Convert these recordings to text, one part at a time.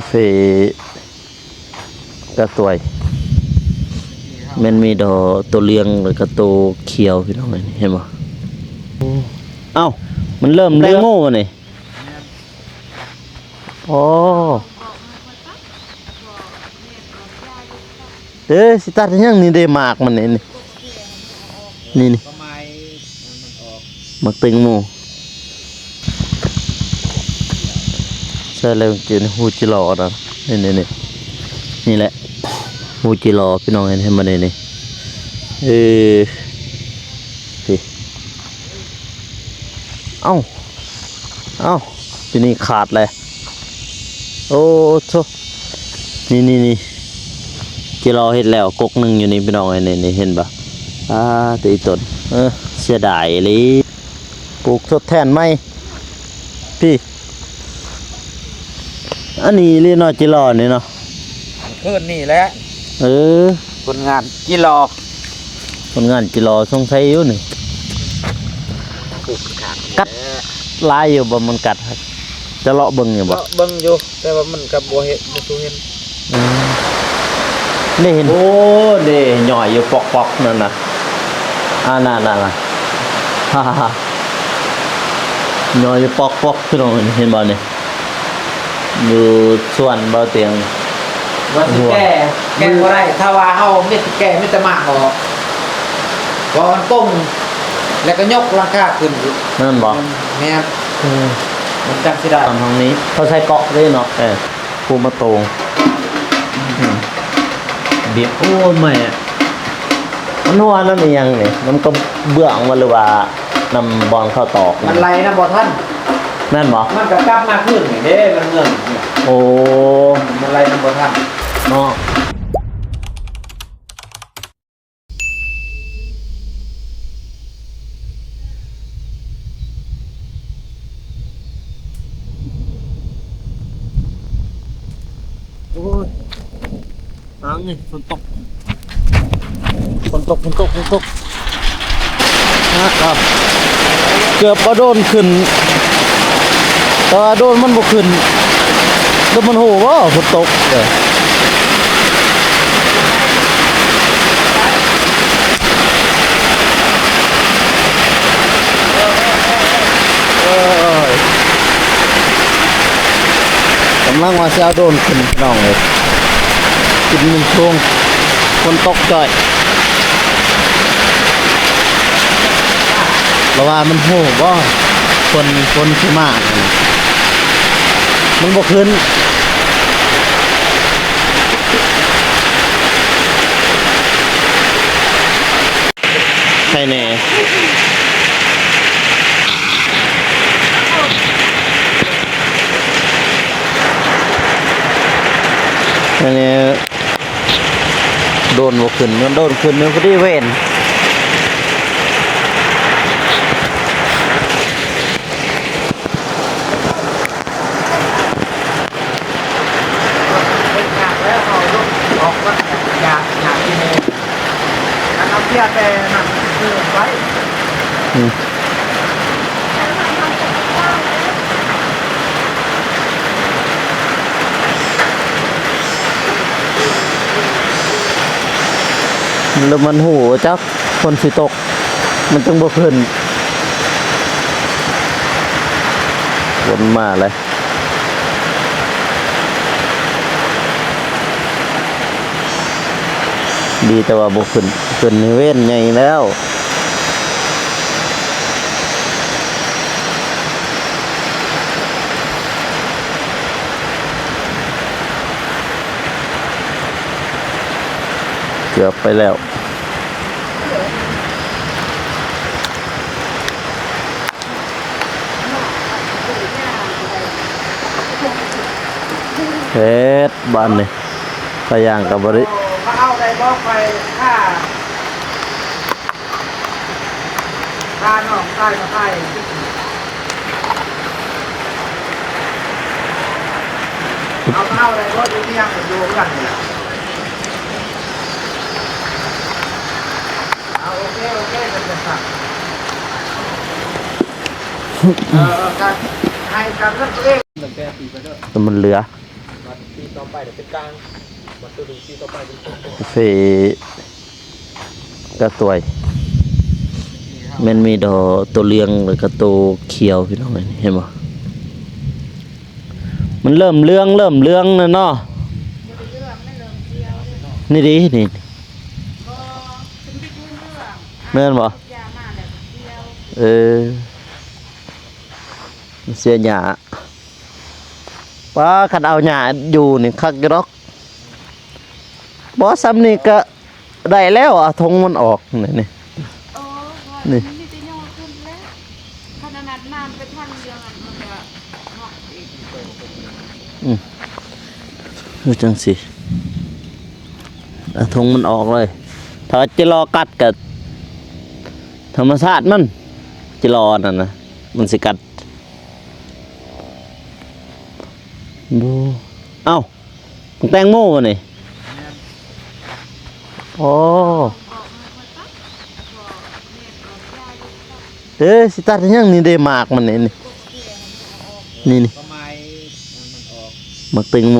ເຟກະຕວຍ ແມ່ນມີດອກໂຕເຫຼືອງ ແລ້ວກະໂຕຂຽວ ພີ່ນ້ອງເອີຍ ເຫັນບໍ່? ເອົ້າ ມັນເລີ່ມແຕງໂມນີ້. ອໍ ເດ້ ຊິຕັດເຮັດຫຍັງ? ນີ້ເດ້ ໝາກມັນນີ້ ນີ້ ນີ້ ນີ້ ໝາກແຕງໂມ. ໃສ່ແລ້ວ ເກນຮູຈິລໍນະ ນີ້ ນີ້ ນີ້ ນີ້ແຫຼະ ຮູຈິລໍ ພີ່ນ້ອງເຫັນ ເຫັນບໍ່ນີ້? ນີ້ ເອີ ນີ້ ເອົ້າ ເອົ້າ ທີນີ້ຂາດແລ້ວ. ໂອ້ໂທ້ ນີ້ ນີ້ ນີ້ ຈິລໍເຮັດແລ້ວກົກໜຶ່ງຢູ່ນີ້ ພີ່ນ້ອງເອີຍ ນີ້ ນີ້ ເຫັນບໍ່? ອາ ແຕ່ອີ່ຕົນ ເອີ ເສຍດາຍອີ່ຫຼີ ປູກທົດແທນໃໝ່ ພີ້ ອັນນີ້ອີ່ຫຼີເນາະ ຈິລໍນີ້ເນາະ ຄືນນີ້ແຫຼະ ເອີ ຄົນງານຈິລໍ ຄົນງານຈິລໍສົງໄສຢູ່ນີ້ ກັດຫຼາຍຢູ່ບໍ່? ມັນກັດ ຈະເລາະເບິ່ງຢູ່ບໍ່? ເລາະເບິ່ງຢູ່ ແຕ່ວ່າມັນກໍບໍ່ເຫັນ ບໍ່ສູ່ເຫັນ ອືມ ນີ້ເຫັນ ໂອ້ ນີ້ຍ່ອຍຢູ່ປອກໆ ນັ້ນນະ ອາ ນັ້ນໆ ຍ່ອຍຢູ່ປອກໆ ພີ່ນ້ອງເຫັນບໍ່ນີ້? ຢູ່ສວນເບົາຕຽງ ວ່າຊິແກ່ ແກ່ບໍ່ໄດ້ ຖ້າວ່າເຮົາມີແກ່ ມີແຕ່ໝາກອອກ ເພາະມັນປົງ ແລ້ວກໍຍົກຫຼັງຄາຂຶ້ນອີກ ແມ່ນບໍ່? ແມ່ນ ເອີ ມັນຈັ່ງຊິໄດ້ ຕາມທາງນີ້ ເຂົາໃສ່ເກາະເດ້ເນາະ ເອີ ພູມາໂຕງ ອືມ ອືມ ບິດ ໂອ້ ໄມ້ ມັນຮົ່ວນຳອີ່ຫຍັງນີ້? ນຳກະເບື້ອງບໍ່ ຫຼືວ່ານຳບ່ອນເຂົາຕອກ? ມັນໄລ່ນຳບໍ່ທັນ ແມ່ນບໍ່? ມັນກໍກັບມາຄືນນີ້ເດ້ ມັນເມືອນນີ້ ໂອ້ ມັນໄລ່ນຳບໍ່ທັນເນາະ. ໂອ້ຍ ທາງນີ້ຝົນຕົກ ຝົນຕົກ ຝົນຕົກ ຝົນຕົກ ອາ ເກືອບເອົາໂດຣນຂຶ້ນ ແຕ່ວ່າໂດຣນມັນບໍ່ຂຶ້ນ ແລ້ວມັນຮູ້ບໍ່ຝົນຕົກເດ້? ເອີຍ ກຳລັງວ່າຊິເອົາໂດຣນຂຶ້ນ ພີ່ນ້ອງເອີຍ ກິນມັນຊ່ວງຝົນຕົກຈ້ອຍ ລະວ່າມັນຮູ້ບໍ່ ຝົນ ຝົນຊິມາ ມັນບໍ່ຂຶ້ນ. ໃຄແນ່ ໃຄແນ່ ໂດຣນບໍ່ຂຶ້ນ ມັນໂດຣນຂຶ້ນ ມັນພໍດີເວນ. ອືມ ຫຼືມັນຮູ້ວ່າຈັກຝົນຊິຕົກ ມັນຈຶ່ງບໍ່ຂຶ້ນ. ຝົນມາແລ້ວ ດີແຕ່ວ່າບໍ່ຂຶ້ນ ຂຶ້ນນີ້ເວນໃຫຍ່ແລ້ວ. ເກືອບໄປແລ້ວ. ເຮັດບາດນີ້ ໄປຍ່າງກັບບໍ່ໄດ້ ມາເອົາໄດ້ບໍ່ ໄປຂ້າ ຂ້ານ້ອງຊາຍມາຂາຍ ເອົາ ມາເອົາໄດ້ບໍ່ ຢູ່ເມືອງ ຢູ່ເຮືອນນີ້ລະ. ເອົາ ໂອເຄ ໂອເຄ ເປັນຈັ່ງຊັ້ນ ເອີ ເອີ ກໍໃຫ້ກັນເລື່ອງຕົວເອງ ແຕ່ມັນເຫຼືອ ໄປເປັນກາງ ມັນຕົວໜຶ່ງທີ່ຕໍ່ໄປເປັນ ເຟກະຕ່ວຍ ແມ່ນມີດອກໂຕເຫຼືອງ ແລ້ວກະໂຕຂຽວ ພີ່ນ້ອງເອີຍ ເຫັນບໍ່? ມັນເລີ່ມເຫຼືອງ ເລີ່ມເຫຼືອງແລ້ວເນາະ ນີ້ເດ້ ນີ້ ແມ່ນບໍ່? ເອີ ມັນເສຍຫຍ້າ ປ້າ ຄັນເອົາຫຍ້າຢູ່ນີ້ຄັກຢູ່ດອກ ບໍ່ ສ່ຳນີ້ກະໄດ້ແລ້ວ ເອົາຖົງມັນອອກ ນີ້ ນີ້ ໂອ້ຍ ນີ້ ມີແຕ່ຍໍຂຶ້ນແລ້ວ ຄັນອັນນັ້ນນ້ຳໄປທັນເລື່ອງອັນ ມັນກະເນາະ ອືມ ເຮັດຈັ່ງຊີ້ ເອົາຖົງມັນອອກເລີຍ ຖ້າຈິລໍກັດກະທຳມະຊາດມັນ ຈິລໍນັ້ນນະ ມັນຊິກັດ ບໍ່ ເອົ້າ ແຕງໂມບໍ່ນີ້? ແມ່ນ ໂອ້ ເອີ ຊິຕັດເຮັດຫຍັງ? ນີ້ເດ້ໝາກມັນນີ້ ນີ້ ນີ້ ນີ້ ໝາກແຕງໂມ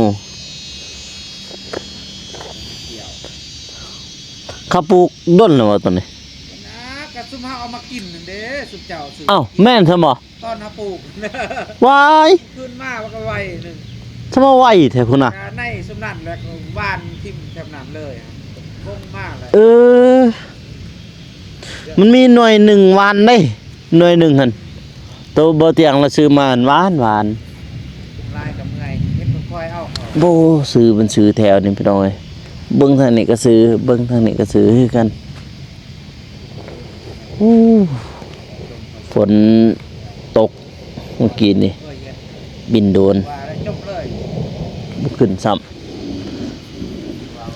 ເຂົາປູກດົນແລ້ວບໍ່ໂຕນີ້? ນະ ກະຊຸມເຮົາເອົາມາກິນນັ້ນເດ້ ຊຸມເຈົ້າຊື້ ເອົ້າ ແມ່ນຊັ້ນບໍ່? ຕອນເຮົາປູກ ວາຍ ຂຶ້ນມາມັນກະໄວໜຶ່ງ ຊະມາໄວແທ້ພຸ້ນນະ ໃນຊຸມນັ້ນແຫຼະ ກະຫວ່ານຖິ້ມແຖວນັ້ນເລີຍ ລົງມາແລ້ວ ເອີ ມັນມີໜ່ວຍໜຶ່ງຫວ່ານເດ້ ໜ່ວຍໜຶ່ງຫັ້ນ ໂຕບໍ່ຕຽງລະຊື້ມາຫວ່ານ ຫຼາຍກະເມື່ອຍ ເຮັດຄ່ອຍໆເອົາ ໂອ້ ຊື້ມັນຊື້ແຖວນີ້ພີ່ນ້ອງເອີຍ ເບິ່ງທາງນີ້ກະຊື້ ເບິ່ງທາງນີ້ກະຊື້ຄືກັນ ໂອ້ ຝົນຕົກເມື່ອກີ້ນີ້ ບິນໂດຣນ ບໍ່ຂຶ້ນຊ້ຳ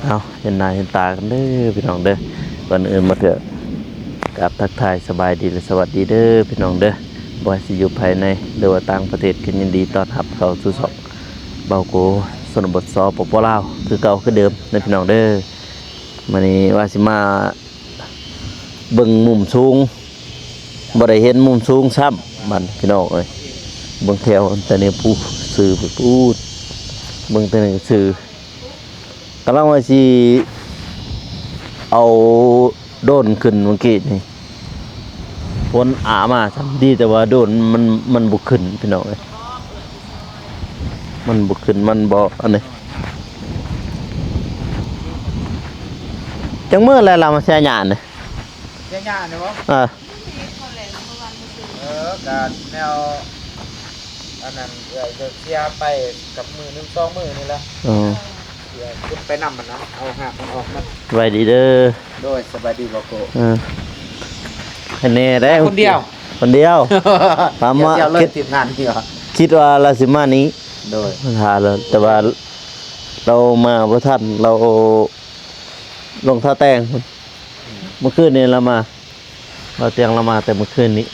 ເອົ້າ ເຫັນໜ້າເຫັນຕາກັນເດີພີ່ນ້ອງເດີ ກ່ອນອື່ນໝົດກະກາບທັກທາຍສະບາຍດີ ແລະ ສະຫວັດດີເດີພີ່ນ້ອງເດີ ບໍ່ວ່າຊິຢູ່ພາຍໃນ ຫຼືວ່າຕ່າງປະເທດ ກະຍິນດີຕ້ອນຮັບເຂົ້າສູ່ຊ່ອງບ່າວໂກ ຊົນນະບົດ ສປປ ລາວ ຄືເກົ່າຄືເດີມເດີພີ່ນ້ອງເດີ ມື້ນີ້ວ່າຊິມາ ເບິ່ງມຸມສູງ ບໍ່ໄດ້ເຫັນມຸມສູງຊ້ຳ ບັດນີ້ພີ່ນ້ອງເອີຍ ເບິ່ງແຖວແຕ່ນີ້ ພູຊື່ໄປປູ້ນ ເບິ່ງແຕ່ນີ້ຊື່ ກຳລັງວ່າຊິເອົາໂດຣນຂຶ້ນເມື່ອກີ້ນີ້ ຝົນອາມາຊ້ຳ ດີແຕ່ວ່າໂດຣນມັນ ມັນບໍ່ຂຶ້ນພີ່ນ້ອງເອີຍ ມັນບໍ່ຂຶ້ນ ມັນບໍ່ອັນນີ້ ຈັກມື້ແລ້ວລາວມາເສຍຫຍ້ານີ້? ເສຍຫຍ້ານີ້ບໍ່? ເອີ ເອີ ກະແນວອັນນັ້ນ ເອື້ອຍເສຍໄປກັບມື້ໜຶ່ງສອງມື້ນີ້ແຫຼະ ເອີ ເສຍ ຂຸດໄປນຳຫັ້ນນະ ເອົາຮາກມັນອອກມາ ສະບາຍດີເດີ ໂດຍ ສະບາຍດີບ່າວໂກ ເອີ ໃຫ້ແນ່ເດ້ ຄົນດຽວ ຄົນດຽວ ພາມາ ດຽວເລີຍ ຄິດ ທີມງານນີ້ຫວາ ຄິດວ່າລາວຊິມານີ້ ໂດຍ ມາຖ້າລາວ ແຕ່ວ່າລາວມາບໍ່ທັນ ລາວລົງທ່າແຕ່ງພຸ້ນ ມື້ຄືນນີ້ລາວມາ ບ່າວຕຽງລາວມາແຕ່ມື້ຄືນນີ້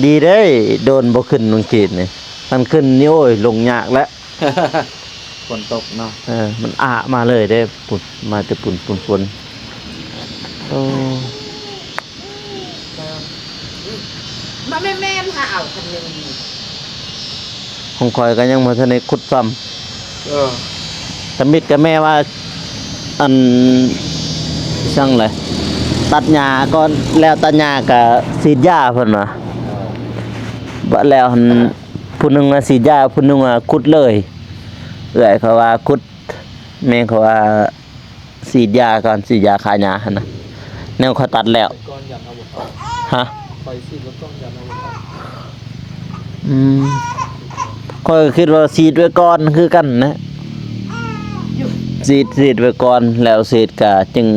ດີເດ້ ໂດຣນບໍ່ຂຶ້ນເມື່ອກີ້ນີ້ ຄັນຂຶ້ນນີ້ ໂອ້ຍ ລົງຍາກແລ້ວ ຝົນຕົກເນາະ ເອີ ມັນອາມາເລີຍເດ້ ພຸ້ນ ມາແຕ່ພຸ້ນ ຝົນ ຝົນ ໂອ້ ມາແມ່ນໆ ຫາເອົາຄັນຍັງດີ ຂອງຂ້ອຍກະຍັງບໍ່ທັນໄດ້ຂຸດຊ້ຳ ເອີ ທຳອິດກະແມ່ວ່າ ອັນ ຫຍັງແຫຼະ ຕັດຫຍ້າກ່ອນ ແລ້ວຕັດຫຍ້າກະສີດຢາເພິ່ນວ່າ ບາດແລ້ວຫັ້ນ ຜູ້ໜຶ່ງວ່າສີດຢາ ຜູ້ໜຶ່ງວ່າຂຸດເລີຍ ເອື້ອຍເຂົາວ່າຂຸດ ແມ່ເຂົາວ່າສີດຢາກ່ອນ ສີດຢາຂ້າຫຍ້າຫັ້ນນະ ແນວເຂົາຕັດແລ້ວ ກ່ອນ ຢ້ານເອົາບໍ່ທັນ ຮະ ຂ້ອຍສີດໄວ້ກ່ອນ ຢ້ານເອົາບໍ່ທັນ ອືມ ຂ້ອຍກະຄິດວ່າສີດໄວ້ກ່ອນຄືກັນນະ ສີດ ສີດໄວ້ກ່ອນ ແລ້ວສີດກະຈຶ່ງ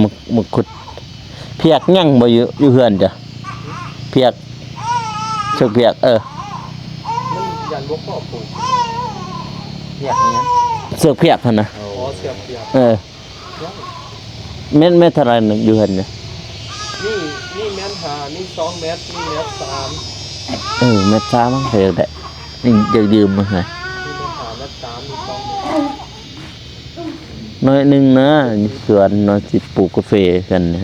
ມາ ມາຂຸດ ພຽກຍັງບໍ່ຢູ່ ຢູ່ເຮືອນຈ້ະ ພຽກ ເຊືອກພຽກ ເອີ ມັນຢ້ານບໍ່ພໍປູກ ພຽກຫຍັງ ເຊືອກພຽກຫັ້ນນະ ອໍ ເຊືອກພຽກ ເອີ ແມ່ນ ແມ່ນເທົ່າໃດນະ ຢູ່ເຮືອນນີ້ ນີ້ ນີ້ແມ່ນຫ້າ ນີ້ສອງແມັດ ນີ້ແມັດສາມ ເອີ ແມັດສາມມັນກະຢາກໄດ້ ນີ້ຢາກຢືມມາໃຫ້ ນີ້ແມັດຫ້າ ແມັດສາມ ນີ້ສອງແມັດ ໜ້ອຍໜຶ່ງນະ ຢູ່ສວນເນາະ ຊິປູກກາເຟກັນນີ້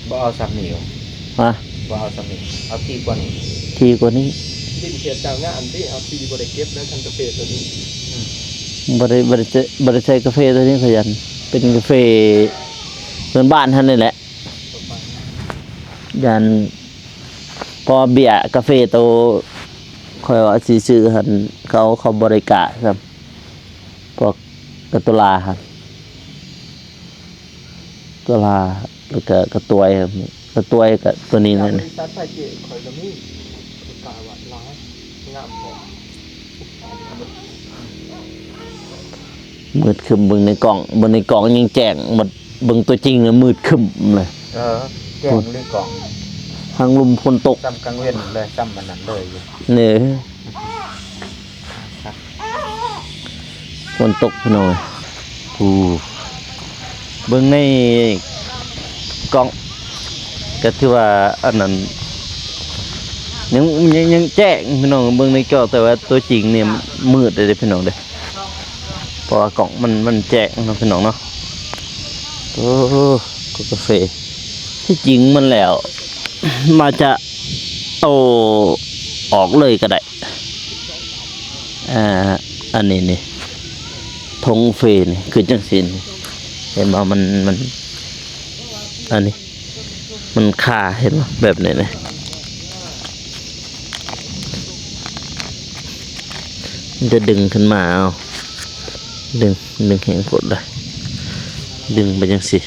ບໍ່ເອົາສ່ຳນີ້ຫວາ? ຮະ? ບໍ່ເອົາສ່ຳນີ້ ເອົາຖີ່ກວ່ານີ້ ຖີ່ກວ່ານີ້ ດິນເຂດເຈົ້າຍາອັນທີ່ເຮົາທີ່ບໍ່ໄດ້ເກັບແລ້ວ ຄັນກາເຟຕົວນີ້ ອືມ ບໍ່ໄດ້ ບໍ່ໄດ້ໃຊ້ ບໍ່ໄດ້ໃຊ້ກາເຟຕົວນີ້ ຂະຫຍັນ ເປັນກາເຟເພື່ອນບ້ານຫັ້ນນີ້ແຫຼະ ຢ້ານ ເພາະເບ້ຍກາເຟໂຕຂ້ອຍວ່າຊິຊື້ຫັ້ນ ເຂົາ ເຂົາບໍ່ໄດ້ກ້າຊ້ຳ ພວກກະຕຸລາຫັ້ນ ຕຸລາ ແລ້ວກະກະຕວຍ ກະຕວຍກະໂຕນີ້ແຫຼະ ບໍລິສັດໄຟເຈຂ້ອຍກະມີ ກາວ່າຫຼາຍ ງາມພໍ ມືດຄຶ້ມ ເບິ່ງໃນກ້ອງ ເບິ່ງໃນກ້ອງຍັງແຈ້ງ ບັດເບິ່ງຕົວຈິງນະມືດຄຶ້ມເລີຍ ເອີ ແຈ້ງເລີຍກ້ອງ ທັງລົມຝົນຕົກ ສ່ຳກາງເວັນເລີຍ ສ່ຳອັນນັ້ນເລີຍຢູ່ ເນີ ຝົນຕົກພີ່ນ້ອງ ໂອ້ ເບິ່ງໃນກ້ອງ ກະຖືວ່າອັນນັ້ນ ຍັງ ຍັງ ຍັງແຈ້ງພີ່ນ້ອງ ເບິ່ງໃນຈໍ ແຕ່ວ່າຕົວຈິງນີ້ມືດເດ້ພີ່ນ້ອງເດ້ ເພາະວ່າກ້ອງມັນ ມັນແຈ້ງເນາະພີ່ນ້ອງເນາະ ໂອ້ ກາເຟ ທີ່ຈິງມັນແລ້ວ ອາດຈະເອົາອອກເລີຍກະໄດ້ ອ່າ ອັນນີ້ນີ້ ຖົງເຟນີ້ ຄືຈັ່ງຊີ້ນີ້ ເຫັນບໍ່ ມັນ ມັນ ອັນນີ້ ມັນຄາ ເຫັນບໍ່ ແບບນີ້ນີ້ ມັນຈະດຶງຂຶ້ນມາເອົາ ດຶງ ດຶງແຮງໂພດເລີຍ ດຶງໄປຈັ່ງຊີ້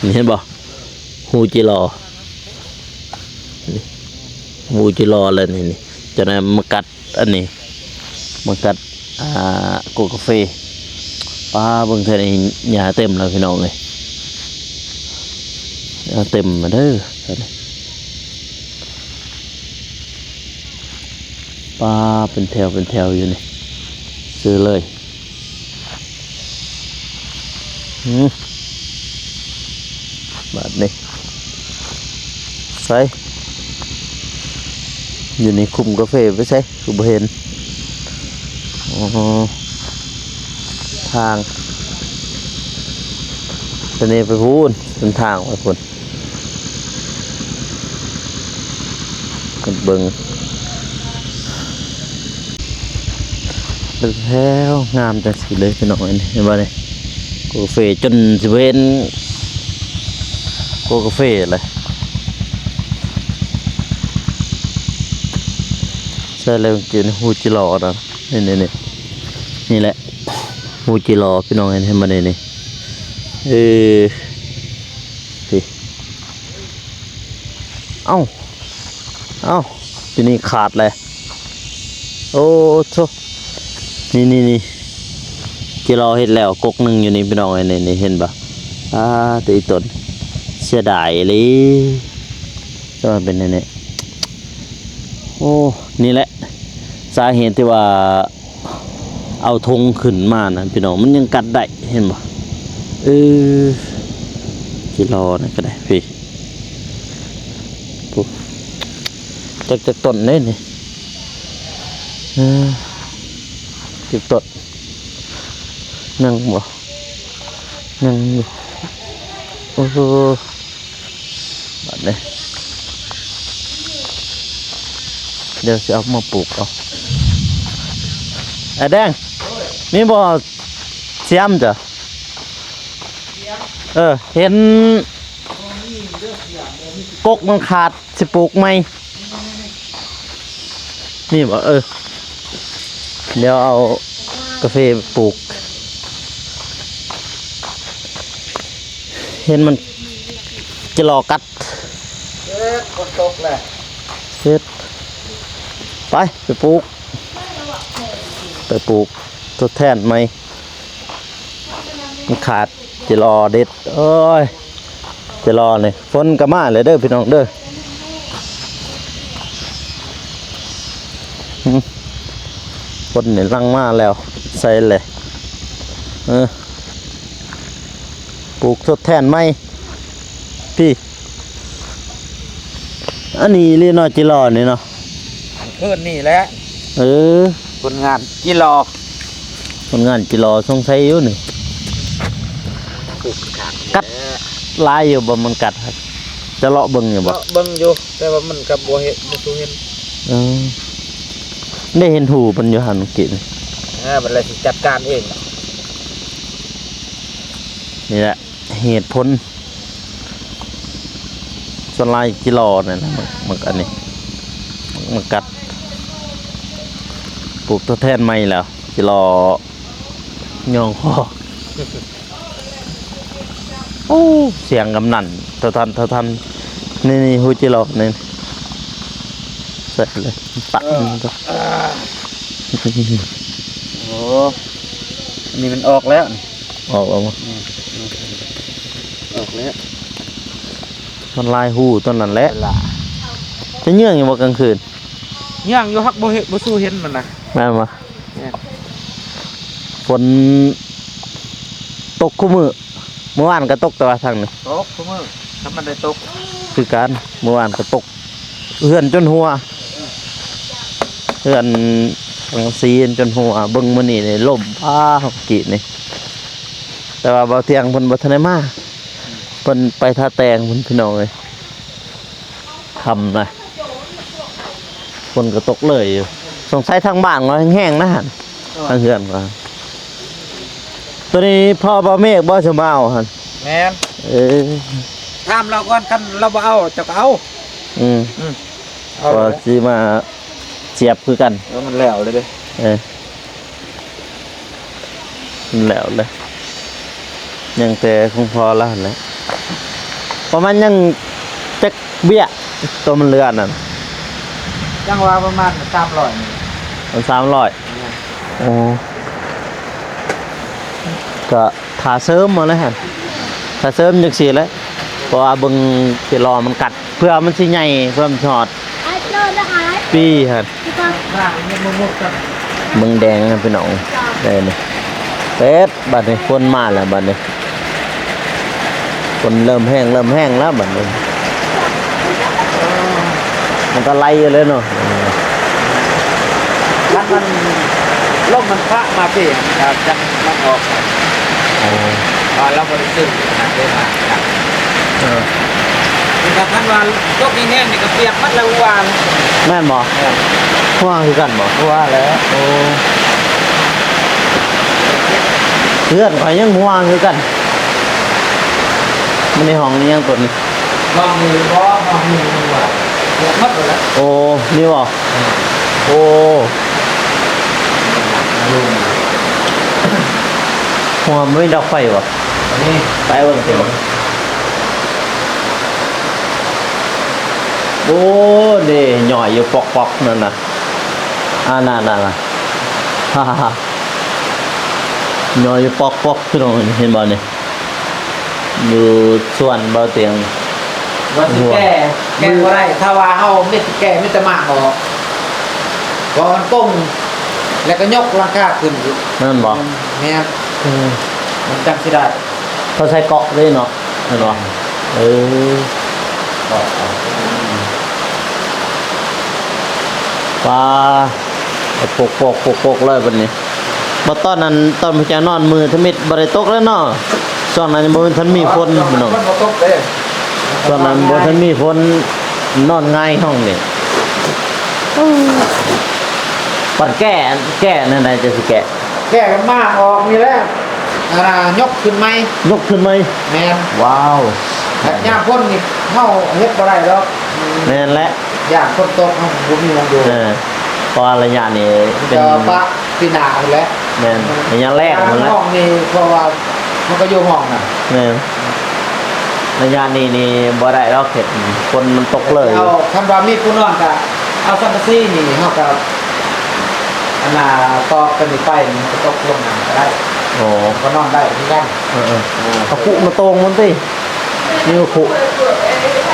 ນີ້ເຫັນບໍ່ ຮູຈີລໍ ນີ້ ຮູຈີລໍແລ້ວນີ້ ນີ້ ຈັ່ງນັ້ນມາກັດ ອັນນີ້ ມາກັດ ອ່າ ກົກກາເຟ ປ້າ ເບິ່ງແຖວນີ້ຫຍ້າເຕັມແລ້ວພີ່ນ້ອງເອີຍ ຫຍ້າເຕັມແລ້ວເດີ ປ້າ ເປັນແຖວ ເປັນແຖວຢູ່ນີ້ ຊື່ເລີຍ. ອືມ ບາດນີ້ ໃສ ຢູ່ໃນຄຸ້ມກາເຟໄປໃສ ຄືບໍ່ເຫັນ ອໍ ທາງ ໂຕນີ້ໄປພຸ້ນ ເປັນທາງໄປພຸ້ນ. ເບິ່ງ ເປັນແຖວງາມຈັ່ງຊີ້ເລີຍພີ່ນ້ອງເອີຍ ເຫັນບໍ່ນີ້ ກົກກາເຟ ຈົນຊິບໍ່ເຫັນກົກກາເຟເລີຍ ໃສ່ແລ້ວກິນຮູຈີລໍນະ ນີ້ໆໆ ນີ້ແຫຼະ ຮູຈີລໍພີ່ນ້ອງເຫັນ ເຫັນບໍ່ນີ້ ນີ້ ເອີ ພີ້. ເອົ້າ ເອົ້າ ທີນີ້ຂາດແລ້ວ ໂອ້ໂທ້ ນີ້ໆໆ ຈີລໍເຮັດແລ້ວກົກໜຶ່ງຢູ່ນີ້ພີ່ນ້ອງເອີຍ ນີ້ ນີ້ເຫັນບໍ່ ອ່າ ແຕ່ອີ່ຕົນ ເສຍດາຍອີ່ຫຼີ ຈະມາເປັນແນວນີ້ ໂອ້ ນີ້ແຫຼະ ສາເຫດທີ່ວ່າ ເອົາຖົງຂຶ້ນມານະພີ່ນ້ອງ ມັນຍັງກັດໄດ້ ເຫັນບໍ່ ເອີ ຈີລໍນັ້ນກະໄດ້ພີ້ ໂອ້ ຈັກ ຈັກຕົ້ນເດ້ນີ້ ເອີ ຈັກຕົ້ນ ຍັງບໍ່ ຍັງຢູ່ ໂອ້ ບາດນີ້ ດຽວຊິເອົາມາປູກເອົາ ອ້າຍແດງ ມີບໍ່ສຽມຈ້ະ ເອີ ເຫັນກົກມັນຂາດ ຊິປູກໃໝ່ ມີບໍ່ ເອີ ດຽວເອົາກາເຟປູກ ເຫັນມັນ ຈີລໍກັດ ເອີ ຝົນຕົກແລ້ວ ເຮັດ ໄປ ໄປປູກ ໄປປູກທົດແທນໃໝ່ ມັນຂາດ ຈີລໍເດັດ ໂອ້ຍ ຈີລໍນີ້ ຝົນກະມາແລ້ວເດີພີ່ນ້ອງເດີ ຝົນນີ້ຫຼັ່ງມາແລ້ວ ໃສ່ແຫຼະ ເອີ ປູກທົດແທນໃໝ່ ພີ້ ອັນນີ້ອີ່ຫຼີເນາະ ຈີລໍນີ້ເນາະ ຄືນນີ້ແຫຼະ ເອີ ຜົນງານຈີລໍ ຜົນງານຈີລໍສົງໄສຢູ່ນີ້ ກັດຫຼາຍຢູ່ບໍ່ ມັນກັດ ຈະເລາະເບິ່ງຢູ່ບໍ່ ເລາະເບິ່ງຢູ່ ແຕ່ວ່າມັນກະບໍ່ເຫັນ ບໍ່ສູ້ເຫັນ ເອີ ໄດ້ເຫັນຫູມັນຢູ່ຫັ້ນເມື່ອກີ້ນີ້. ເອີ ບັດລະຊິຈັດການເອງ. ນີ້ແຫຼະເຫດຜົນ ສ່ວນຫຼາຍຈີລໍນັ້ນນະ ມັກ ມັກອັນນີ້ ມັກກັດ. ປູກທົດແທນໃໝ່ແລ້ວ ຈີລໍ ຍ່ອງຄໍ. ໂອ້ ສຽງກຳນັນ ເທົ່າທັນ ເທົ່າທັນ. ນີ້ໆ ຫູຈີລໍນີ້ ໃສ່ເລີຍ ປະ. ເອີ ໂອ້ ນີ້ມັນອອກແລ້ວ ອອກແລ້ວບໍ່? ອືມ ອອກແລ້ວ. ມັນຫຼາຍຫູຕົວນັ້ນແຫຼະ. ເວລາ ຈະເຍືອງຢູ່ບໍ່ກາງຄືນ? ເຍືອງຢູ່ ຮັກບໍ່ເຫັນ ບໍ່ສູ້ເຫັນມັນນະ. ແມ່ນບໍ່? ແມ່ນ. ຝົນຕົກຄູ່ມື້ ມື້ວານກໍຕົກ ແຕ່ວ່າທາງນີ້ ຕົກຄູ່ມື້ ຖ້າມັນໄດ້ຕົກ ຄືກັນ. ມື້ວານກໍຕົກ ເຮືອນຈົນຮົ່ວ ເຮືອນສັງກະສີຈົນຮົ່ວ. ເບິ່ງມື້ນີ້ນີ້ ລົມ ອ້າ ເມື່ອກີ້ນີ້. ແຕ່ວ່າບ່າວທຽງເພິ່ນບໍ່ທັນໄດ້ມາ ເພິ່ນໄປທ່າແຕ່ງພຸ້ນ ພີ່ນ້ອງເອີຍ. ຄ່ຳນະ ຝົນກໍຕົກເລີຍຢູ່. ສົງໄສທາງບ້ານເຂົາແຮງໆ ນະຫັ້ນ ເອີ ທາງເຮືອນເຂົາ. ໂຕນີ້ພໍ່ບ່າວເມກບໍ່ ຊິມາເອົາຫັ້ນ? ແມ່ນ. ເອີ ຖາມລາວກ່ອນ ຄັນລາວບໍ່ເອົາ ເຈົ້າກໍເອົາ. ອືມ ອືມ ເອົາ ວ່າຊິມາສຽບຄືກັນ. ເອີ ມັນແລ້ວເລີຍເດ້. ເອີ ແລ້ວແຫຼະ ຍັງແຕ່ຂອງພໍ່ລະຫັ້ນແຫຼະ. ປະມານຍັງຈັກເບ້ຍ ໂຕມັນເຫຼືອນັ້ນ? ຍັງວ່າປະມານສາມຮ້ອຍນີ້. ມັນສາມຮ້ອຍ. ແມ່ນ. ໂອ້ ກະຖ້າເສີມເອົາແຫຼະຫັ້ນ ຖ້າເສີມຈັ່ງຊີ້ແຫຼະ. ເພາະວ່າເບິ່ງຈີລໍມັນກັດ ເພື່ອມັນຊິໃຫຍ່ ເພື່ອມັນຊິຮອດປີຫັ້ນ. ເບິ່ງແດງນະພີ່ນ້ອງເອີຍ ເປັດ. ບັດນີ້ຝົນມາແລ້ວ ບັດນີ້ຝົນເລີ່ມແຮງ ເລີ່ມແຮງແລ້ວບັດນີ້. ມັນກໍໄຫຼຢູ່ເລີຍເນາະ. ມັນ ມັນ ລົມມັນພະມາພີ້ ມັນກໍຈັກມັນອອກ. ໂອ້ ວ່າລາວບໍ່ໄດ້ຊື້ນະ ໄດ້ມາ. ເອີ ນີ້ກໍຄັນວ່າຕົກແຮງໆ ນີ້ກໍປຽກໝົດແລ້ວຫວານ. ແມ່ນບໍ່? ແມ່ນ. ຮົ່ວຄືກັນບໍ່? ຮົ່ວແຫຼະ. ໂອ້ ເຮືອນຂ້ອຍຍັງຮົ່ວຄືກັນ. ມັນໃນຫ້ອງນີ້ຍັງຕົວນີ້ ຫ້ອງນີ້ບໍ່? ຫ້ອງນີ້ມັນວ່າເປັນໝົດແລ້ວ. ໂອ້ ນີ້ບໍ່? ໂອ້ ຫົວມັນມີດອກໄຟບໍ່? ນີ້ ໄປເບິ່ງຊິ. ໂອ້ ເດ້ ຍ່ອຍຢູ່ປອກໆ ນັ້ນນະ. ອ່າ ນັ້ນໆ ຍ່ອຍຢູ່ປອກໆ ພີ່ນ້ອງ ເຫັນບໍ່ນີ້? ຢູ່ສວນເບົາຕຽງ ວ່າຊິແກ່ ແກ່ບໍ່ໄດ້. ຖ້າວ່າເຮົາມີແຕ່ແກ່ ມີແຕ່ໝາກອອກ ເພາະມັນປົງ ແລ້ວກໍຍົກຫຼັງຄາຂຶ້ນອີກ. ແມ່ນບໍ່? ແມ່ນ. ອືມ ມັນຈັ່ງຊິໄດ້. ເຂົາໃສ່ເກາະເລີຍເນາະ ແມ່ນບໍ່? ເອີ ເກາະ ປາ ປົກໆໆ ເລີຍບັດນີ້. ບໍ່ ຕອນນັ້ນ ຕອນພວກເຈົ້ານອນມື້ທຳອິດບໍ່ໄດ້ຕົກເລີຍເນາະ. ຊ່ວງນັ້ນຍັງບໍ່ທັນມີຝົນພີ່ນ້ອງ. ຝົນບໍ່ຕົກເດ້. ຊ່ວງນັ້ນບໍ່ທັນມີຝົນ ນອນຫງາຍຫ້ອງນີ້. ບັດແກ້ ແກ້ແນວໃດ ຈະຊິແກ້? ແກ້ກັບໝາກອອກນີ້ແຫຼະ. ອັນນ່າ ຍົກຂຶ້ນໃໝ່. ຍົກຂຶ້ນໃໝ່. ແມ່ນ. ວ້າວ. ແລ້ວຍາມຝົນນີ້ເຮົາເຮັດບໍ່ໄດ້ດອກ. ແມ່ນແຫຼະ. ຢ້ານຝົນຕົກ ເຮົາບໍ່ມີໝ່ອງຢູ່. ເອີ ເພາະວ່າໄລຍະນີ້ເປັນ ກໍປະປີໜ້າພຸ້ນແຫຼະ. ແມ່ນ. ໄລຍະແລ້ງພຸ້ນແຫຼະ. ຫ້ອງນີ້ ເພາະວ່າມັນກໍຢູ່ຫ້ອງນະ. ແມ່ນ. ໄລຍະນີ້ນີ້ບໍ່ໄດ້ດອກ ເຮັດຝົນມັນຕົກເລີຍ. ເອົາ ຄັນວ່າມີຜູ້ນອນກໍເອົາສັງກະສີນີ້ ເຮົາກໍ ອັນນ່າ ຕອກກັນນີ້ໄປ ມັນກໍຕົກລົງມາກໍໄດ້. ໂອ້ ກໍນອນໄດ້ຄືກັນ. ເອີໆ ເອີ ເອົາຄຸມາໂຕ່ງມັນຕິ ມີຄຸ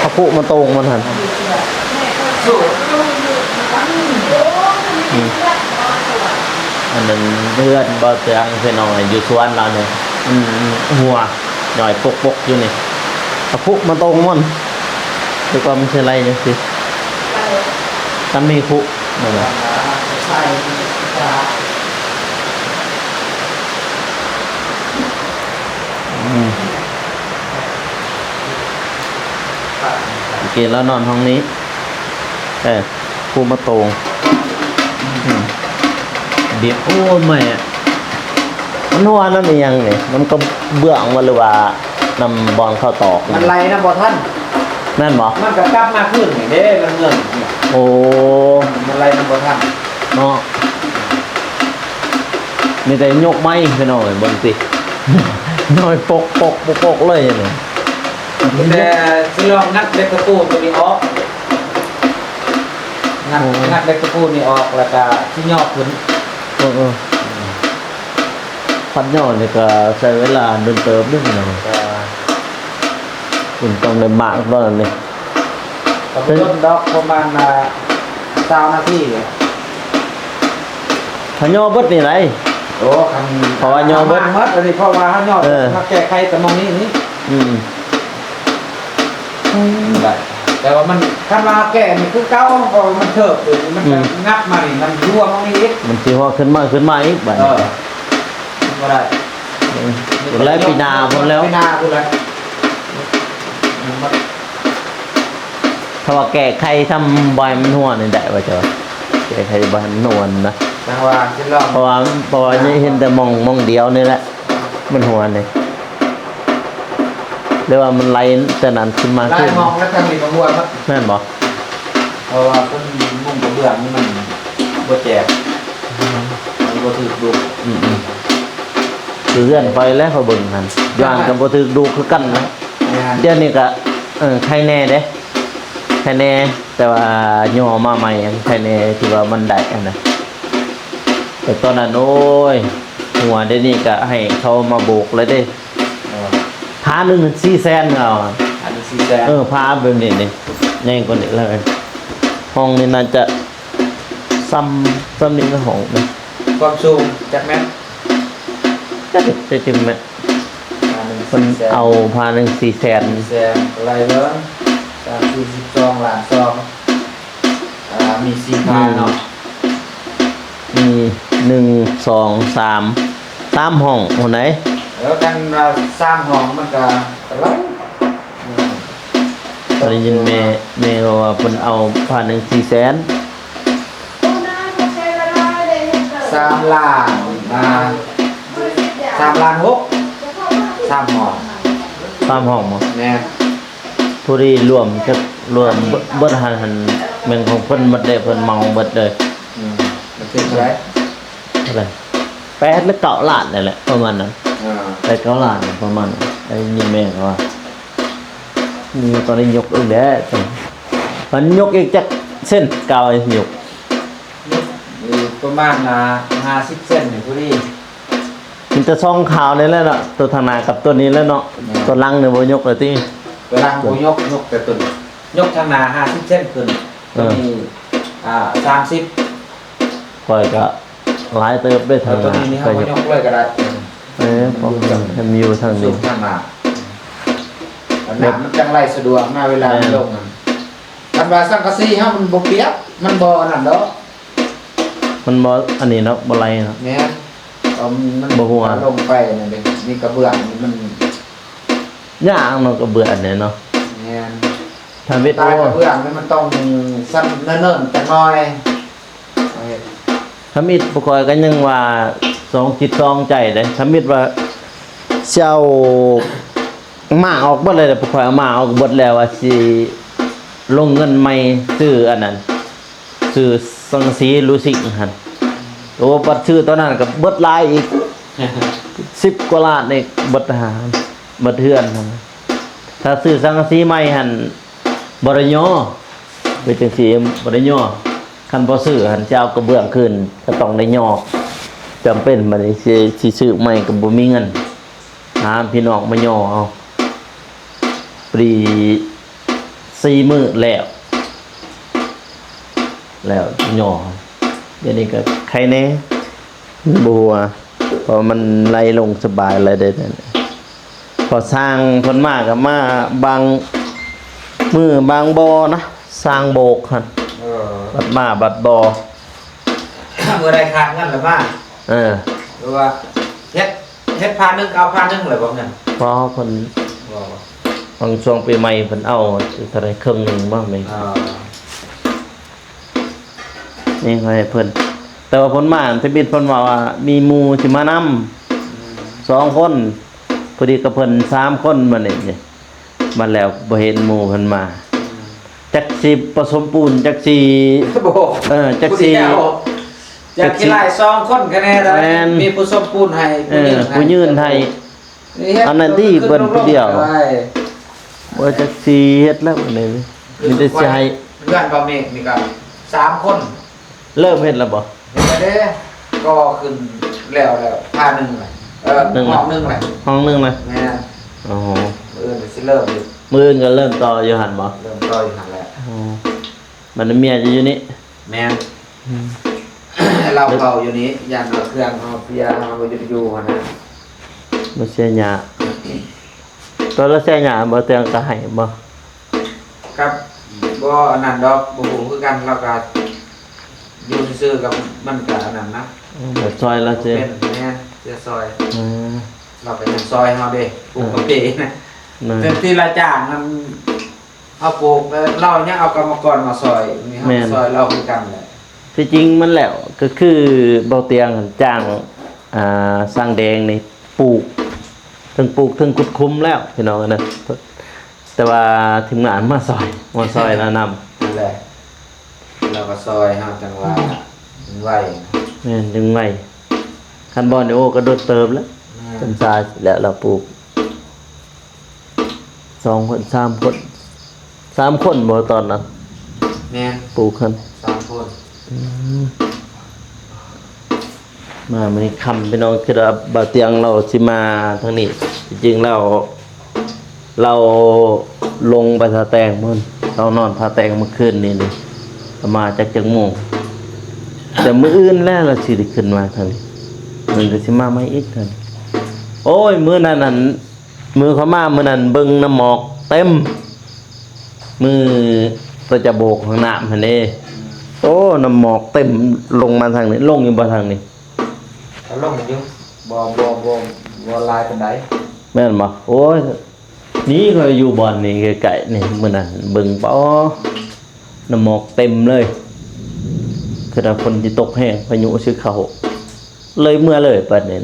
ເອົາຄຸມາໂຕ່ງມັນຫັ້ນ. ອືມ ອັນນັ້ນເຮືອນບໍ່ເຕີງ ເພິ່ນເອົາຢູ່ສວນລາວນີ້. ອືມໆ ຫົວ ຍ່ອຍປົກໆຢູ່ນີ້ ເອົາຄຸມາໂຕ່ງມັນ ຄືວ່າມັນຊິໄຫຼຈັ່ງຊີ້ ຄັນມີຄຸນັ້ນນະ. ອືມ ເມື່ອກີ້ລາວນອນຫ້ອງນີ້ ເອີ ຄຸມາໂຕ່ງ. ອືມ ໂອ້ ແມ່ ມັນຮົ່ວນຳອີ່ຫຍັງນີ້? ນຳກະເບື້ອງບໍ່ ຫຼືວ່ານຳບ່ອນເຂົາຕອກ? ມັນໄຫຼນຳບໍ່ທັນ. ແມ່ນບໍ່? ມັນກະກັບມາຄືນນີ້ເດ້ ມັນເງິນ. ໂອ້ ມັນໄຫຼນຳບໍ່ທັນເນາະ. ມີແຕ່ຍົກໃໝ່ພີ່ນ້ອງເອີຍ ເບິ່ງຕິ ຍ້ອຍປົກໆໆໆເລີຍນີ້. ແຕ່ຊິລອງງັດເຫຼັກຕະປູໂຕນີ້ອອກ ງັດ ໂອ້ ງັດເຫຼັກຕະປູນີ້ອອກ ແລ້ວກະຊິຍໍຂຶ້ນ. ເອີໆ ອືມ ພັດຍໍນີ້ກະໃຊ້ເວລາດົນເຕີບເດ້ພີ່ນ້ອງ. ກະ ຄຸນຕ້ອງໄດ້ມາກຕອນນີ້ ກະບໍ່ດົນດອກ ປະມານ ອ່າ ຊາວນາທີ. ຖ້າຍໍເບິດນີ້ໄດ໋. ໂອ້ ຄັນ ເພາະວ່າຍໍເບິດ ມາໝົດອັນນີ້ ເພາະວ່າເຮົາຍໍ ເອີ ມາແກ້ໄຂແຕ່ໝ່ອງນີ້ນີ້. ອືມ ໄດ້ ແຕ່ວ່າມັນ ຄັນວ່າເຮົາແກ້ນີ້ຄືເກົ່າ ເພາະວ່າມັນເທີບ ມັນ ອືມ ກະງັບມານີ້ ມັນຮົ່ວໝ່ອງນີ້ອີກ ມັນຊິຮົ່ວຂຶ້ນມາ ຂຶ້ນມາອີກບາດນີ້. ເອີ ມັນບໍ່ໄດ້. ເອີ ພຸ້ນແຫຼະ ປີໜ້າພຸ້ນແລ້ວ ປີໜ້າພຸ້ນແຫຼະ. ຖ້າວ່າແກ້ໄຂຊຳບໍ່ໃຫ້ມັນຮົ່ວນີ້ໄດ້ບໍ່ເຈົ້າ? ແກ້ໄຂບໍ່ໃຫ້ມັນຮົ່ວນະ ຈັ່ງວ່າຊິລອງ ເພາະວ່າ ເພາະວ່າເຫັນແຕ່ໝ່ອງ ໝ່ອງດຽວນີ້ແຫຼະ ມັນຮົ່ວນີ້. ຫຼືວ່າມັນໄຫຼແຕ່ນັ້ນຂຶ້ນມາ ຫຼາຍ ຂຶ້ນ ໝ່ອງແລ້ວ ທາງນີ້ກະຮົ່ວໝົດ. ແມ່ນບໍ່? ເພາະວ່າເພິ່ນມຸງກະເບື້ອງນີ້ມັນບໍ່ແຈບ ອືມ ມັນບໍ່ຖືກດູກ. ອືມໆ ຄືເຮືອນຂ້ອຍແຫຼະ ຂ້ອຍເບິ່ງຫັ້ນ ຢູ່ຫັ້ນກະບໍ່ຖືກດູກຄືກັນນະ. ແມ່ນ ດຽວນີ້ກະ ເອີ ໄຄແນ່ເດ້ ໄຄແນ່ ແຕ່ວ່າຍໍມາໃໝ່ ໄຄແນ່ທີ່ວ່າມັນໄດ້ຫັ້ນນະ. ແຕ່ຕອນນັ້ນ ໂອ້ຍ ຮົ່ວ ດຽວນີ້ກະໃຫ້ເຂົາມາໂບກແລ້ວເດ້. ເອີ ຜາໜຶ່ງສີ່ແສນເອົາ ຜາໜຶ່ງສີ່ແສນ. ເອີ ຜາແບບນີ້ນີ້ ໃຫຍ່ກວ່ານີ້ແລ້ວ. ຫ້ອງນີ້ໜ້າຈະຊ່ຳ ຊ່ຳນີ້ນະ ຫ້ອງນີ້. ຄວາມສູງຈັກແມັດ? ຈັກ ຈັກ ຈັກແມັດ? ຜາໜຶ່ງ ເພິ່ນ ສີ່ແສນ ເອົາຜາໜຶ່ງສີ່ແສນ ສີ່ແສນ ໄລ່ເບິ່ງ ສາມສີ່ສິບສອງລ້ານສອງ. ອ່າ ມີສີ່ ມີ ພານເນາະ ມີໜຶ່ງ ສອງ ສາມ ສາມຫ້ອງພຸ້ນໃດ. ເອີ ຄັນວ່າສາມຫ້ອງມັນກະ ກະໄລ່. ອືມ ໄດ້ຍິນແມ່ ແມ່ເວົ້າວ່າເພິ່ນເອົາພານໜຶ່ງສີ່ແສນ ສາມລ້ານ ອ່າ ສາມລ້ານຫົກ ສາມຫ້ອງ ສາມຫ້ອງບໍ? ແມ່ນ ພໍດີລວມຈັກ ລວມເບິດ ເບິດຫັ້ນ ຫັ້ນແມ່ນຂອງເພິ່ນໝົດເດ້ ເພິ່ນເໝົາເບິດເລີຍ. ອືມ ມັນເປັນເທົ່າໃດ? ເທົ່າໃດ? ແປດ ຫຼື ເກົ້າລ້ານນີ້ແຫຼະ ປະມານນັ້ນ. ອ່າ ແປດ ເກົ້າລ້ານປະມານນັ້ນ ໄດ້ຍິນແມ່ເຂົາວ່າ. ນີ້ຕອນນີ້ຍົກອີກແລ້ວ ມັນຍົກອີກຈັກເຊັນ ກາວຍົກ ຍົກ ເອີ ປະມານ ອ່າ ຫ້າສິບເຊັນນີ້ພໍດີ. ມີແຕ່ຊ່ອງຂາວນີ້ແຫຼະເນາະ ໂຕທາງໜ້າກັບໂຕນີ້ແຫຼະເນາະ. ແມ່ນ ໂຕຫຼັງນີ້ບໍ່ຍົກແລ້ວຕິ? ໂຕຫຼັງບໍ່ຍົກ ຍົກແຕ່ໂຕນີ້ ຍົກທາງໜ້າຫ້າສິບເຊັນຂຶ້ນ. ເອີ ໂຕນີ້ ອ່າ ສາມສິບ. ຂ້ອຍກະຫຼາຍເຕີບເດ້ ເອີ ທາງໜ້າ ໂຕນີ້ນີ້ເຮົາກໍຍົກເລີຍກໍໄດ້. ເອີ ເພາະມັນ ໃຫ້ມັນຢູ່ທາງນີ້ ທາງໜ້າ ທາງໜ້າມັນຈັ່ງໄລ່ສະດວກນະ ເວລາມັນລົງຫັ້ນ. ຄັນວ່າສັງກະສີເຮົາມັນບໍ່ປຽກ ມັນບໍ່ອັນນັ້ນດອກ ມັນບໍ່ອັນນີ້ເນາະ ບໍ່ໄຫຼເນາະ. ແມ່ນ ເພາະມັນ ບໍ່ຮົ່ວ ລົງໄປນັ້ນເດ້ ມີກະເບື້ອງນີ້ມັນຍາກເນາະ ກະເບື້ອງນີ້ເນາະ. ແມ່ນ ຖ້າເວັດ ຕາຍ ໂອ້ ກະເບື້ອງນີ້ມັນຕ້ອງສັ້ນເນີນໆຈັກໜ້ອຍ. ທຳອິດພວກຂ້ອຍກໍຍັງວ່າສອງຈິດສອງໃຈເດ້ ທຳອິດວ່າຊິເອົາມ້າອອກເບິດເລີຍ ພວກຂ້ອຍເອົາມ້າອອກເບິດແລ້ວ ວ່າຊິລົງເງິນໃໝ່ຊື້ອັນນັ້ນ ຊື້ສັງກະສີລູຊິງຫັ້ນ. ໂອ້ ບັດຊື້ຕອນນັ້ນກໍເບິດຫຼາຍອີກ ສິບກວ່າລ້ານອີກ ເບິດຫາ ເບິດເຮືອນຫັ້ນ. ຖ້າຊື້ສັງກະສີໃໝ່ຫັ້ນ ບໍ່ໄດ້ຍໍ້ ເປັນຈັ່ງຊີ້ ບໍ່ໄດ້ຍໍ້. ຄັນບໍ່ຊື້ຫັ້ນ ຊິເອົາກະເບື້ອງຄືນ ກໍຕ້ອງໄດ້ຍໍ້ ຈຳເປັນ. ບັດນີ້ຊິ ຊິຊື້ໃໝ່ກໍບໍ່ມີເງິນ ຫາພີ່ນ້ອງມາຍໍ້ເອົາ. ພໍດີສີ່ມື້ແລ້ວ ແລ້ວຍໍ້. ດຽວນີ້ກໍໄຄແນ່ ມັນບໍ່ຮົ່ວ ເພາະມັນໄຫຼລົງສະບາຍແລ້ວເດ້. ພໍຊ່າງເພິ່ນມາກໍມາບາງມື້ບາງບໍ່ນະ ຊ່າງໂບກຫັ້ນ. ເອີ ບັດມາບັດບໍ່ ເມື່ອໃດຂາດເງິນລະມາ. ເອີ ຫຼືວ່າເຮັດ ເຮັດພານໜຶ່ງກໍເອົາພານໜຶ່ງເລີຍບໍ່ເງິນ? ບໍ່ ເພິ່ນ ບໍ່ ບາງຊ່ວງປີໃໝ່ເພິ່ນເອົາເທົ່າໃດ ເຄິ່ງໜຶ່ງບໍ່ແມ່ນ. ອໍ ນີ້ໃຫ້ເພິ່ນ ແຕ່ວ່າເພິ່ນມາທຳອິດເພິ່ນເວົ້າວ່າມີໝູ່ຊິມານຳ ອືມ ສອງຄົນ ພໍດີກັບເພິ່ນສາມຄົນ ບັດນີ້ ບັດແລ້ວບໍ່ເຫັນໝູ່ເພິ່ນມາ ອືມ ຈັກຊິປະສົມປູນ ຈັກຊິ ບໍ່ ເອີ ຈັກຊິ ຜູ້ດຽວ ຈັກຊິ ຢາກຂີ້ລ້າຍສອງຄົນກະແນ່ດອກ ແມ່ນ ມີຜູ້ສົມປູນໃຫ້ ເອີ ຜູ້ຍື່ນໃຫ້ ຜູ້ຍື່ນໃຫ້ ອັນນັ້ນຕິເພິ່ນຜູ້ດຽວ ໂອ້ຍ ຈັກຊິເຮັດແລ້ວບັດນີ້ ມີແຕ່ຊິໃຫ້ ເຮືອນບ່າວເມກນີ້ກະສາມຄົນ ເລີ່ມເຮັດແລ້ວບໍ່? ເຮັດແລ້ວເດ້ ກໍ່ຂຶ້ນແລ້ວແລ້ວ ທ່າໜຶ່ງແຫຼະ ເອີ ໜຶ່ງ ຫ້ອງໜຶ່ງແຫຼະ ຫ້ອງໜຶ່ງນະ ແມ່ນ ໂອ້ໂຫ ມື້ອື່ນກະຊິເລີ່ມອີກ ມື້ອື່ນກະເລີ່ມຕໍ່ຢູ່ຫັ້ນບໍ່? ເລີ່ມຕໍ່ຢູ່ຫັ້ນແຫຼະ ໂອ້ ບັດນີ້ເມຍຈະຢູ່ນີ້ ແມ່ນ ອືມ ລາວເຝົ້າຢູ່ນີ້ ຢ້ານວ່າເຄື່ອງເຮົາເສຍ ເຮົາບໍ່ຢູ່ຫັ້ນນະ ບໍ່ເສຍຫຍ້າ ຕອນລາວເສຍຫຍ້າບໍ່ ເຕີງກະໃຫ້ບໍ່? ກັບ ບໍ່ອັນນັ້ນດອກ ບໍ່ຮູ້ຄືກັນ ລາວກະຢູ່ຊື່ໆ ກັບມັນກະອັນນັ້ນນະ ອືມ ແບບຊ່ອຍລາວເສຍ ເປັນ ແມ່ນ ເສຍຊ່ອຍ ອືມ ລາວກະຍັງຊ່ອຍເຮົາເດ້ ປູກກາເຟນະ ແມ່ນ ເປັນທີ່ລາຍຈ້າງນັ້ນ ເຮົາປູກ ແລ້ວລາວຍັງເອົາກຳມະກອນມາຊ່ອຍ ນີ້ເຮົາ ແມ່ນ ກະຊ່ອຍລາວຄືກັນແຫຼະ ທີ່ຈິງມັນແລ້ວກະຄືເບົາຕຽງຫັ້ນຈ້າງ ອ່າ ຊ່າງແດງນີ້ປູກ ເຖິງປູກເຖິງຂຸດຂຸມແລ້ວພີ່ນ້ອງເອີຍນະ ແຕ່ວ່າທີມງານມາຊ່ອຍ ມາຊ່ອຍລາວນຳ ນັ້ນແຫຼະ ລາວກະຊ່ອຍເຮົາຈັ່ງວ່າ ອືມ ມັນໄວ ແມ່ນ ຈຶ່ງໄວ ຄັນບໍ່ນີ້ ໂອ້ ກະດົນເຕີບແລ້ວ ແມ່ນ ຈົນຊາແລ້ວລາວປູກ ສອງຄົນ ສາມຄົນ ສາມຄົນບໍ່ຕອນນັ້ນ? ແມ່ນ ປູກຫັ້ນ ສາມຄົນ ອືມ ມາມື້ນີ້ຄ່ຳພີ່ນ້ອງ ຄິດວ່າບ່າວຕຽງລາວຊິມາທາງນີ້ ທີ່ຈິງແລ້ວ ລາວລົງໄປທ່າແຕງພຸ້ນ ລາວນອນທ່າແຕງມື້ຄືນນີ້ນີ້ ລາວມາຈັກຈັກໂມງ ແຕ່ມື້ອື່ນແລ້ວລາວຊິໄດ້ຂຶ້ນມາທາງນີ້ ມັນກະຊິມາໃໝ່ອີກຫັ້ນ ໂອ້ຍ ມື້ນັ້ນຫັ້ນ ມື້ເຂົາມາມື້ນັ້ນເບິ່ງນ້ຳໝອກເຕັມ ມື້ໂຕຈະໂບກຫ້ອງນ້ຳຫັ້ນເດ້ ໂອ້ ນ້ຳໝອກເຕັມລົງມາທາງນີ້ ລົງຢູ່ບໍ່ທາງນີ້? ກະລົງຢູ່ ບໍ່ ບໍ່ ບໍ່ ບໍ່ຫຼາຍປານໃດ ແມ່ນບໍ່? ໂອ້ຍ ນີ້ຂ້ອຍຢູ່ບ່ອນນີ້ໃກ້ໆ ນີ້ ມື້ນັ້ນເບິ່ງ ປາ ນ້ຳໝອກເຕັມເລີຍ ຄືວ່າຝົນຊິຕົກແຮງ ພາຍຸຊິເຂົ້າ ເລີຍເມືອເລີຍປານນີ້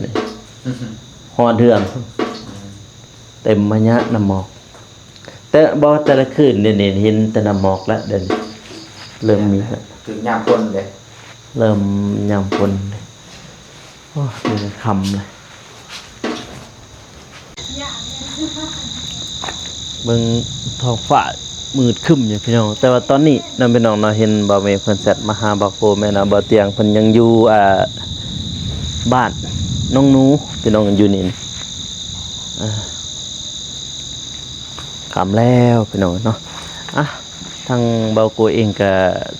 ຮອດເຮືອນ ເຕັມມາຍະນ້ຳໝອກ ແຕ່ບໍ່ ແຕ່ລະຄືນນີ້ ເຫັນແຕ່ນ້ຳໝອກແລ້ວ ດຽວນີ້ເລີ່ມມີແລ້ວ ຖືກຍາມຝົນເດ້ ເລີ່ມຍາມຝົນ ໂອ້ຍ ເລີ່ມຄ່ຳແລ້ວ ເບິ່ງທ້ອງຟ້າມືດຄຶ້ມຢູ່ພີ່ນ້ອງ ແຕ່ວ່າຕອນນີ້ນະພີ່ນ້ອງເນາະ ເຫັນບ່າວເມກເພິ່ນແຊັດມາຫາບ່າວໂກ ແມ່ນວ່າບ່າວຕຽງເພິ່ນຍັງຢູ່ ອ່າ ບ້ານນ້ອງໜູ ພີ່ນ້ອງ ຢູ່ນີ້ ອ່າ ຄ່ຳແລ້ວພີ່ນ້ອງເນາະ ອ່ະ ທາງບ່າວໂກເອງກະ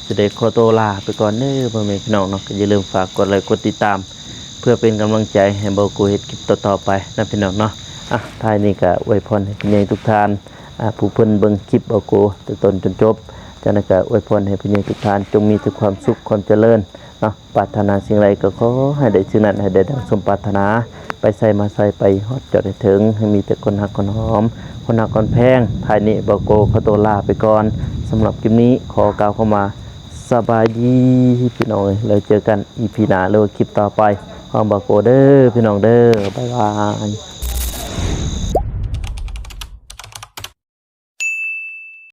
ຊິໄດ້ຂໍໂຕລາໄປກ່ອນເດີພໍ່ແມ່ພີ່ນ້ອງເນາະ ກະຢ່າລືມຝາກກົດໄລກົດຕິດຕາມ ເພື່ອເປັນກຳລັງໃຈໃຫ້ບ່າວໂກເຮັດຄລິບຕໍ່ໆໄປນະພີ່ນ້ອງເນາະ ອ່ະ ທ້າຍນີ້ກະອວຍພອນໃຫ້ຜູ້ໃຫຍ່ທຸກທ່ານ ອ່າ ຜູ້ເພິ່ນເບິ່ງຄລິບບ່າວໂກແຕ່ຕົ້ນຈົນຈົບ ຈັ່ງໃດກະອວຍພອນໃຫ້ຜູ້ໃຫຍ່ທຸກທ່ານຈົ່ງມີແຕ່ຄວາມສຸກຄວາມຈະເລີນເນາະ ປາດຖະໜາສິ່ງໃດກໍຂໍໃຫ້ໄດ້ສິ່ງນັ້ນ ໃຫ້ໄດ້ດັ່ງສົມປາດຖະໜາ ໄປໃສມາໃສໄປຮອດຈອດໃຫ້ເຖິງ ໃຫ້ມີແຕ່ຄົນຮັກຄົນຫອມ ຄົນຮັກຄົນແພງ ທ້າຍນີ້ບ່າວໂກຂໍໂຕລາໄປກ່ອນ ສຳລັບຄລິບນີ້ຂໍກ່າວຄຳວ່າ ສະບາຍດີພີ່ນ້ອງເອີຍ ແລ້ວເຈີກັນອີພີໜ້າ ຫຼືວ່າຄລິບຕໍ່ໄປຂອງບ່າວໂກເດີພີ່ນ້ອງເດີ ບາຍບາຍ.